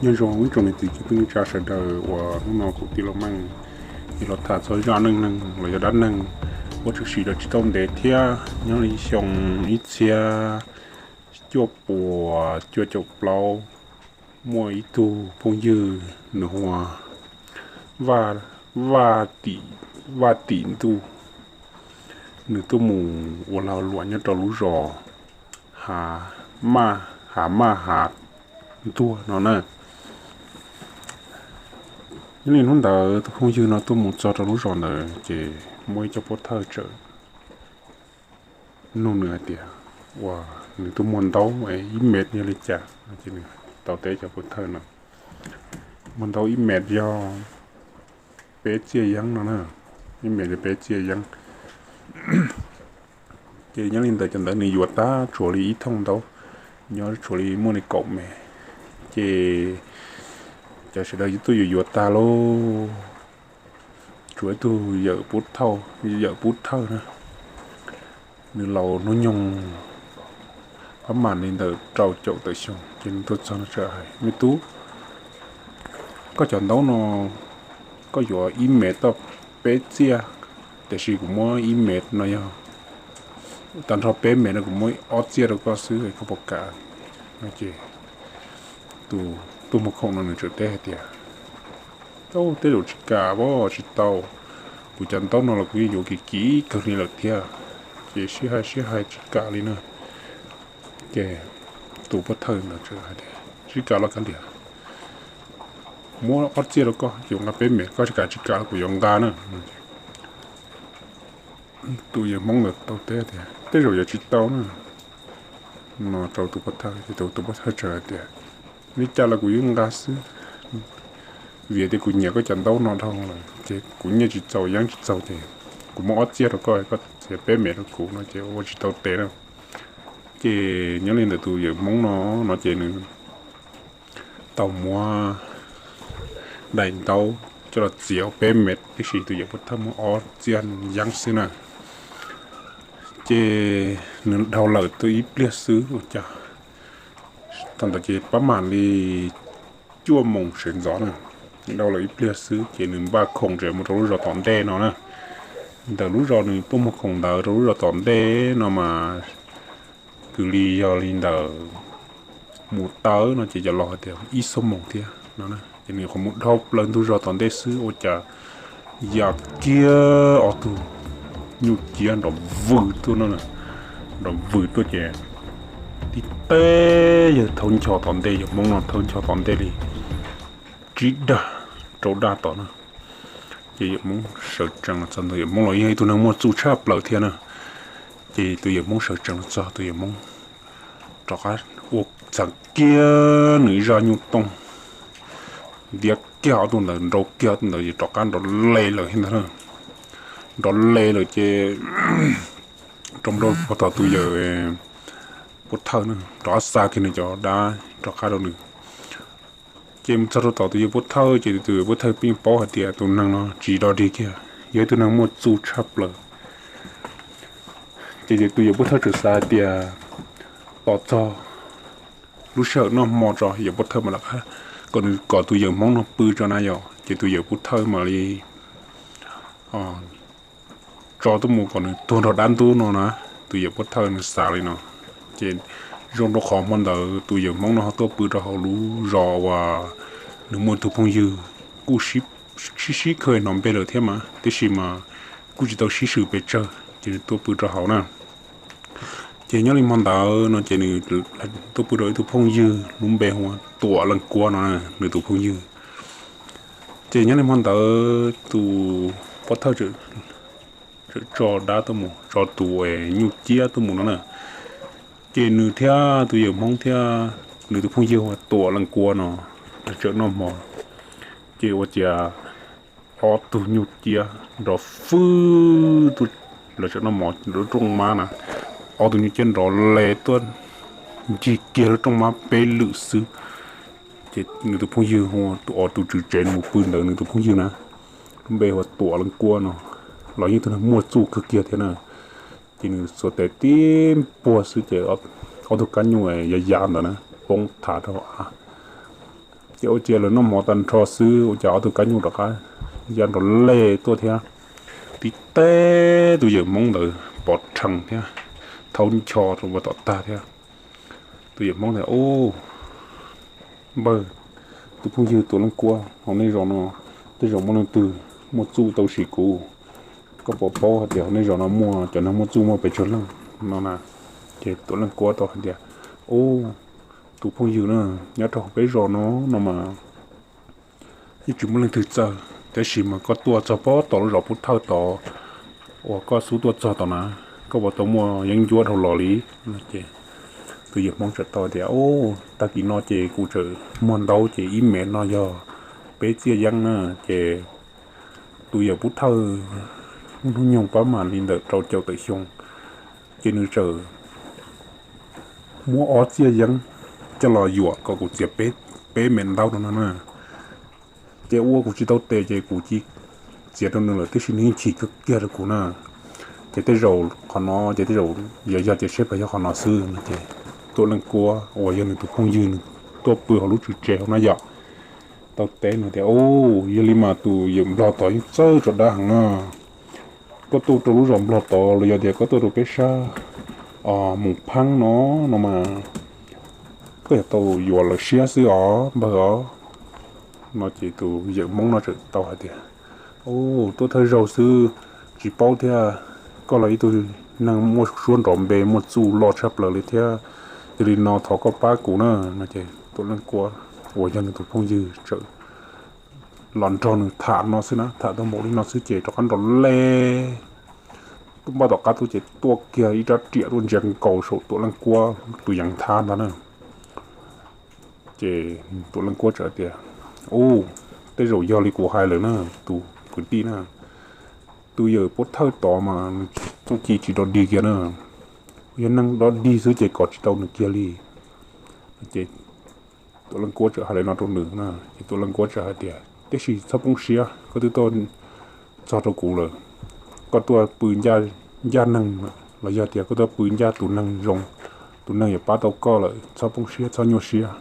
Nyob zoo ib tsoom niam txiv kwv tij neej tsa sawv daws uas hnub no kuv tij laug Meej yuav los tham txog zaj neej neeg los yog dab neeg uas tshwm sim los tsis tau ntev thiab, nyob li xyoo ib txhiab cuaj puas cuaj caum plaub, muaj ib tug phooj ywg nws hu ua Vaj Tim Ntuj, nws tuaj mus ua lag luam nyob rau lub zos Hav Maj Hav Ntuag no na. Nyob li hnub ntawd tus phooj ywg no tuaj mus txog rau lub zos ntawd ces muaj ib co pov thawj txawm nug nws hais tias, uas nws tuaj muag ntaub ib mev yog li cas no ces nws tau teb cov pov thawj no, muag ntaub ib mev yog peb txiaj yeeb no na, ib mev yog peb txiaj yeeb. Ces nyob li ntawd cov ntawd nws yuav tab tsuas li ib thooj ntaub, nyob tsuas li muaj li kaum mev. Ces cov sawv daws tuaj yuav yuav tag lauj, tsuas ib tug yawm pov thawj, yawm pov thawj na, nws laus hnub nyoog pab mam li ntawm rau caum tawm xyoo ces nws tuaj txog no txawm hais, me tub, koj cov ntaub no koj yuav ib mev tau peb txiaj, tiam sis kuv muab ib mev no yog tag nrho peb mev no kuv muab ob txiaj rau koj xwb koj puas kam no ces tus tuaj muag khoom no nws txawm teb hais tias, tau, tej zaum tsis kam os, tsis tau, kuv cov ntaub no los kuv yeej yuav kim kim kawg li lawm thiab, ces sib hais sib hais tsis kam li na. Ces tus pov thawj ntawd txawm hais tias, tsis kam los kav liam, muab ob txiaj rau koj ces nqa peb mev, koj tsis kam, tsis kam los kuv yuav nqa na. Tus yawg Hmoob ntawd tau teb tias, tej zaum yuav tsis tau na no rau tus pov thawj, ces tus pov thawj txawm hais tias, li cas los kuv yuav nqa xwb, vim tias kuv nyiam koj cov ntaub no dhau lawm ces kuv nyiaj tsis txaus yeeb tsis txaus ces kuv muab ob txiaj rau koj, koj txiav peb mev rau kuv no ces ua tsis tau tes na. Ces nyob li ntawd tus yawm Hmoob no, no ces nws tau muab daim ntaub coj los txiav peb mev, tiam sis tus yawm pov thawj muab ob txiaj yeeb xwb na. Ces nws dhau lawm tau ib pliag xwb ua cas, thaum ntawd ces pab mam li cuaj moos sawv ntxov na, dhau lawm ib pliag xwb ces nws npaj khoom tseem mus rau lub zos tom ntej no na. Ntawm lub zos nws tuaj muag khoom ntawd rau lub zos tom ntej no mas kwv li yog li ntawm mus taw no ces yog los hais tias ib xuab moos thiab no, ces nws qhov mus dhau plaws ntug zos tom ntej xwb ua cas ya kiag ob tug nyuj ciab nrov vwm tuaj no, nrov vwm tuaj ces tib teb yawg thawb ncho tom ntej, yawg Hmoob no thawb ncho tom ntej li tsib dag rau dag tom no. Ces yawm Hmoob sawv tsees los txog ntawd, yawm Hmoob los yog ib tug neeg muaj txuj tshaj plaws thiab na. Ces tus yawm Hmoob sawv tsees los txog, tus yawm Hmoob rov qab ua txheem kiag nws ib zaj nyuj tooj, ntiav kiag ob tug ntawd, nrau kiag ob tug ntawd es rov qab nrov le lawm thiab ntag. Nrov le lawm ces rov mus rau pem tus yawm pov thawj na, rov qab xa kiag nws cov dab rov qab rau nws. Ces mus txog rau tom tus yawm pov thawj ces tus yawm pov thawj pheej paub hais tias tus neeg no tsis dog dig kiag, yog ib tug neeg muaj txuj tshaj plaws. Ces tus yawm pov thawj txawm xav hais tias tos txog lub sij hawm noj hmo tso, yawm pov thawj mam li kom nws, kom tus yawm Hmoob no pw tso na yom. Ces tus yawm pov thawj mam li tso tuaj mus kom nws tuag nrog dab ntub no na. Tus yawm pov thawj nws xav li no. Ces zoo rau qhov hmo ntawd tus yawm Hmoob no ho tuaj pw rau hauv lub zos uas nws muaj tus phooj ywg kuj sib sib khawm hnov npe lawm thiab mas, tiam sis mas kuj tsis tau sib swm pes tsawg ces nws tuaj pw rau hauv na. Ces nyob li hmo ntawd no ces nws tuaj pw rau ib tug phooj ywg lub npe hu ua Tuam Leej Kuab no, nws tus phooj ywg. Ces nyob li hmo ntawd tus pov thawj txawm tso dab tuaj mus, tso tus nyuj ciab tuaj mus no na. Ces nws thiab tus yawm Hmoob thiab nws tus phooj ywg hu ua Tuam Leej Kuab no lawv txawm noj hmo. Ces ua cas ob tug nyuj ciab nrov fwb tuaj, lawv txawm noj hmo lub rooj mab na, ob tug nyuj ciab nrov le tuaj ncig kiag lub rooj mab peb lwm xwb. Ces nws tus phooj ywg hu ua tus, tus tswv tsev nws mus pw ntawd, nws tus phooj ywg na, lub npe hu ua Tuam Leej Kuab no, los yeej tus neeg muaj txuj kawg kiag thiab na. Ces nws xuas tes tib npuag xwb ces ob tug kab nyuj yav yav ntawd na poob thav rau av. Ces ua ciav lawv noj mov tag nrho xwb ua cas ob tug kab nyuj rov qab ya nrov lej tuaj thiab. Tib teb tus yawm Hmoob ntawd pov rhees thiab thaub ncho rau tom tag thiab. Tus yawm Hmoob tias, Ub, npawg, tus phooj ywg Tuam Leej Kuab, hauv nej zos no tej zaum muaj leej twg muaj txuj tau sim kuv? Koj puas paub hais tias hauv nej zos no muaj cov neeg muaj txuj muaj pes tsawg leej no na? Ces Tuam Leej Kuab tau hais tias, Ub, tus phooj ywg na, nyob rau hauv peb zos no no mas yeej tsis muaj leej twg txawj, tab sis mas koj tuaj txog pob tom lub zos Pub Thawj tod uas koj xub tuaj txog tod na, koj puas tau muaj yeeb ncuab dhau los li? No ces tus yawm Hmoob txawm tau tias, Ub, tag kis no ces kuv tseem muag ntaub ces ib mev no yog peb txiaj yeeb na. Ces tus yawm Pub Thawj hnub nyoog pab mam li ntawm rau caum tawm xyoo, ces nws txawm muab ob txiaj yeeb coj los yuam kom kuv txiav peb mev ntaub rau no na. Ces ua kuv tsis tau tes ces kuv cia txiav rau nws lawm, tiam sis nws yeej chim kiag rau kuv na. Ces tej zaum qhov no ces tej zaum yog yog tias seb puas yog qhov no xwb no ces Tuam Leej Kuab uas yog nws tus phooj ywg nws tuaj pw hauv lub tswv tsev hauv na yom, tau teb nws tias, Ub, yog li mas tus yawm Nplog tod yeej txawj tso dab heev na. Koj tuaj rau lub zos Nplog tod los yog tias koj tuaj rau peb sab Moos Pheeb no no mas koj yuav tau yuav lawv siab xwb os npawg os. No ces tus yawm Hmoob no txawm tau hais tias, Ub, tuaj thawj zaug xwb, tsis paub thiab. Koj los ib tug neeg muaj suab nrov npe muaj txuj loj tshaj plaws li thiab, yog li no thov koj pab kuv na. No ces Tuam Leej Kuab uas yog nws tus phooj ywg txawm los nrog nws tham no xwb na, tham tau npaum li no xwb ces rov qab nrov lej tuaj npaj tom qab tuaj ces tuaj kiag ib rab riam tuaj ntsia nkaus saum Tuam Leej Kuab tus yeev thab ntag na. Ces Tuam Leej Kuab txawm tias, Ub, tej zaum yog li kuv hais lawm na, tus kwv tij na, tus yawm Pub Thawj tod mas nws txuj ci tsis dog dig kiag na, yog neeg dog dig xwb ces kov tsis tau nws kiag li. Ces Tuam Leej Kuab txawm hais li no rau nws na, ces Tuam Leej Kuab txawm hais tias, Tiam sis txhob poob siab, koj twb tuaj txog rau kuv lawm, koj tuaj pw ncaj neeg los yog tias koj tuaj pw ncaj tus neeg zoo, tus neeg yuav pab tau koj lawm, txhob poob siab txhob nyuaj siab.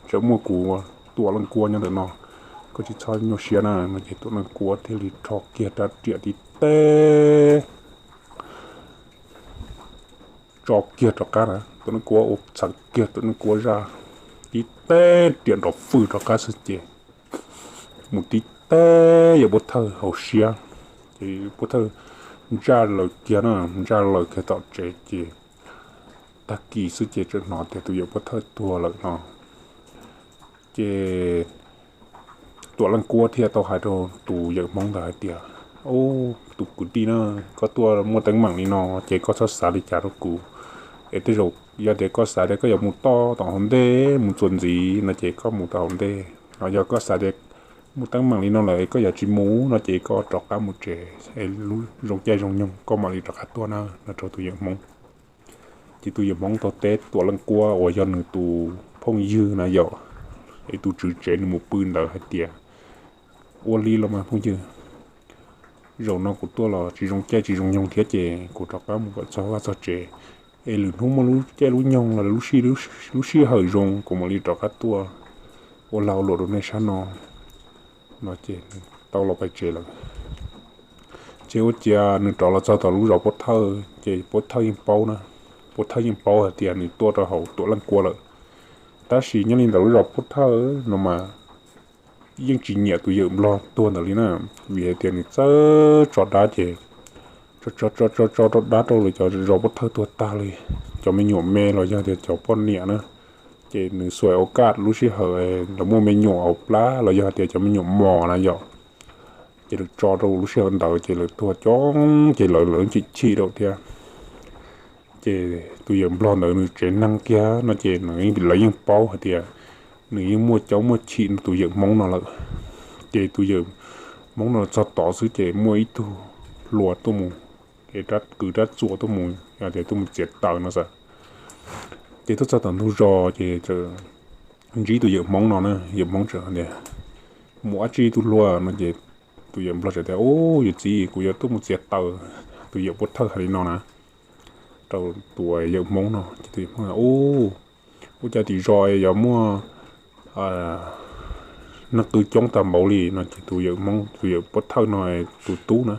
Tseem muaj kuv Tuam Leej Kuab nyob ntawm no, koj tsis txhob nyuaj siab na. No ces Tuam Leej Kuab thiaj li rho kiag rab riam tib teb tso kiag rov qab na, Tuam Leej Kuab ua txheev kiag Tuam Leej Kuab zaj, tib teb riam nrov fwj rov qab xwb ces mus tib teb yawm Pub Thawj hauv siab, ces Pub Thawj ntsaj lawm kiag na, ntsaj lawm kiag tom tsev ces tag kis xwb ces txawm hnov tias tus yawm Pub Thawj tuag lawm no. Ces Tuam Leej Kuab thiaj tau hais rau tus yawm Hmoob ntawd hais tias, Ub, tus kwv tij na, koj tuaj muaj teeb meem li no ces koj txhob xav li cas rau kuv, es tej zaum yog tias koj xav tias koj yuav mus toj tom hauv ntej mus txuas ntxiv no ces koj mus tom hauv ntej, ho yog koj xav tias muaj teeb meem li no lawm es koj yuav tsis mus no ces koj rov qab mus tsev es zoo caij zoo nyoog koj mam li rov qab tuaj na, no rau tus yawm Hmoob. Ces tus yawm Hmoob tau teb Tuam Leej Kuab uas yog nws tus phooj ywg na yom, es tus tswv tsev nws mus pw ntawd hais tias, Ua li los mas phooj ywg, zaum no kuv tuaj los tsis zoo caij tsis zoo nyoog thiab ces kuv rov qab mus kom txog vaj txog tsev, es lwm hnub muaj lub caij lub nyoog los lub sij hawm zoo kuv mam li rov qab tuaj ua lag ua luam rau nej sab no. No ces tau los pais tsev lawm. Ces ua ciav nws rov los txog tom lub zos Pub Thawj ces Pub Thawj yeej paub na, Pub Thawj yeej paub hais tias nws tuaj rau hauv Tuam Leej Kuab lawm. Tab sis nyob li ntawm lub zos Pub Thawj no mas yeej tsis nyiam tus yawm Nplog tuag ntawd li na, vim hais tias nws txawj tso dab ces tso tso tso tso dab rau lawv cov zos Pub Thawj tuag tag li, cov me nyuam me los yog tias cov poj niam na, ces nws xuas ua kaj lub sij hawm lawv muaj me nyuam hauv plab los yog hais tias cov me nyuam mos na yom, ces lawv tso rau lub sij hawm ntawd ces lawv tuag coob ces lawv lawv chim chim rau thiab. Ces tus yawm Nplog ntawd nws tsev neeg kiag no ces lawv yeej paub hais tias nws yeej muaj caub muaj chim tus yawm Hmoob no lawm. Ces tus yawm Hmoob no txog tod xwb ces muaj ib tug hluas tuaj mus, kwv rab txuas tuaj mus, tias tuaj mus txiav taws no xwb. Ces tuaj txog tom ntug zos ces ntsib tus yawm Hmoob no na, yawm Hmoob txawm tias, Mus dab tsi tus hluas? No ces tus yawm Nplog txawm tias, Ub, yawm txiv, kuv yuav tuaj mus txiav taws. Tus yawm Pub Thawj hais li no na rau tus yawm Hmoob no ces tus yawm Hmoob, Ub, ua cas tim zos yuav muaj neeg qw coob tag npaum li no ces tus yawm Hmoob, tus yawm Pob Thawj no, tus tub na,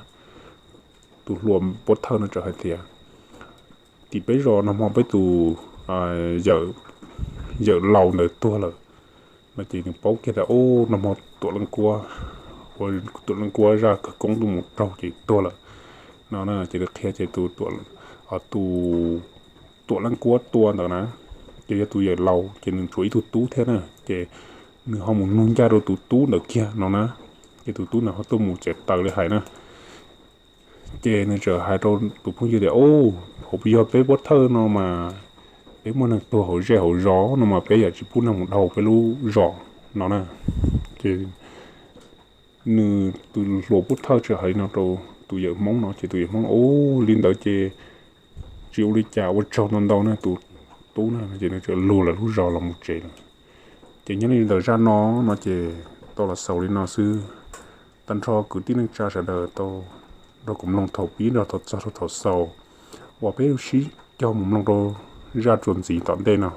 tus hluas Pob Thawj no txawm hais tias, tim peb zos nag hmo peb tus yawm laus ntawd tuag lawm no ces nws paub kiag tias, u, nag hmo Tuam Leej Kuab, ua Tuam Leej Kuab zaj khawv koob tuaj mus raug ces tuag lawm no na. Ces nws qhia ces tus, tus Tuam Leej Kuab tua ntawd na, ces yog tus yawm laus ces nws tshuav ib tug tub thiab na, ces nws ho mus nug ncaj rau tus tub ntawd kiag no na, ces tus tub ntawd ho tuaj mus tsev taws li hais na. Ces nws txawm hais rau tus phooj ywg tias, u, hauv yog peb Pob Thawj no mas peb muaj neeg tuag hauv zej hauv zos no mas peb yam tsis pub neeg mus dhau peb lub zos no na. Ces nws tus hluas Pob Thawj txawm hais li no rau tus yawm Hmoob no ces tus yawm Hmoob, u, li ntawd ces tsis ua li cas, ua tsaug ntau ntau na tus tub na, ces nws txawm lug lawv lub zos los mus tsev lawm. Ces nyob li ntawm zaj no no ces tau los xaus li no xwb. Tag nrho kwv tij neej tsa sawv daws tau nrog kuv mloog thaum pib nrog thaum txog rau thaum xaus, uas peb sib cog mus mloog rau zaj txuas ntxiv tom ntej no.